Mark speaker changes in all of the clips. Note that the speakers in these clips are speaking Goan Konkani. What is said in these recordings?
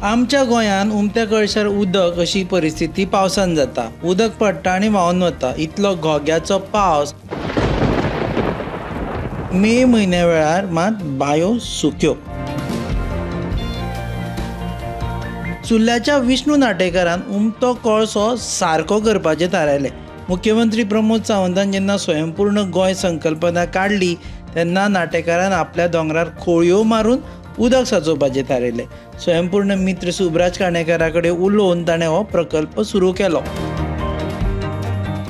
Speaker 1: आमच्या गोंयांत उमत्या कळशार उदक अशी परिस्थिती पावसान जाता. उदक पडटा आनी व्हांवन वता. इतलो घोग्याचो पावस मे म्हयन्या वेळार मात बायो सुक्यो. चुल्ल्याच्या विष्णू नाटेकारान उमतो कळसो सारको करपाचें थारायलें. मुख्यमंत्री प्रमोद सावंतान जेन्ना स्वयंपूर्ण गोंय संकल्पना काडली तेन्ना नाटेकारान आपल्या दोंगरार खोळयो मारून उदक साचोवपाचें थारायलें. स्वयंपूर्ण मित्र सुब्राज काणेकारा कडेन उलोवन ताणें हो प्रकल्प सुरू केलो.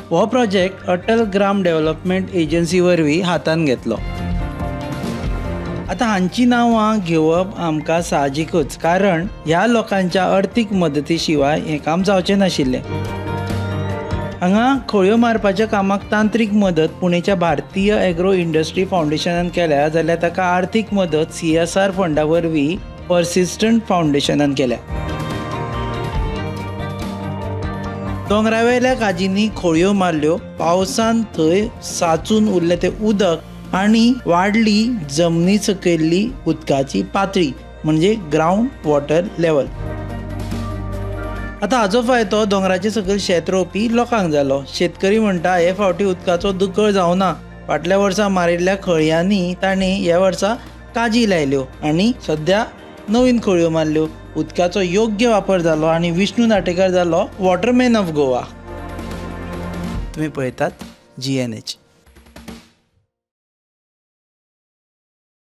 Speaker 1: हो project Atal Gram development agency वरवीं हातांत घेतलो. आतां हांची नांवां घेवप आमकां साहजिकूच, कारण ह्या लोकांच्या अर्थीक मदती शिवाय हें काम जावचें नाशिल्लें. हांगा खळयो मारपाच्या कामाक तांत्रीक मदत पुणेच्या भारतीय एग्रो इंडस्ट्री फावंडेशनान केल्या, जाल्यार ताका आर्थीक मदत CSR फंडा वरवीं पर्सिस्टंट फावंडेशनान केल्या. दोंगरावेल्या काजींनी खळयो मारल्यो, पावसान थंय साचून उरलें तें उदक आनी वाडली जमनी सकयल्ली उदकाची पातळी म्हणजे ग्रावंड वॉटर लेवल. आतां हाचो फायदो दोंगराचे सकयल शेत रोवपी लोकांक जालो. शेतकरी म्हणटा हे फावटी उदकाचो दुकळ जावना. फाटल्या वर्सा मारिल्ल्या खळयांनी तांणी ह्या वर्सा काजी लायल्यो आनी सद्या नवीन खळयो मारल्यो. उदकाचो योग्य वापर जालो आनी विष्णू नाटेकार जालो वॉटरमॅन ऑफ गोवा. तुमी पळयतात GNH.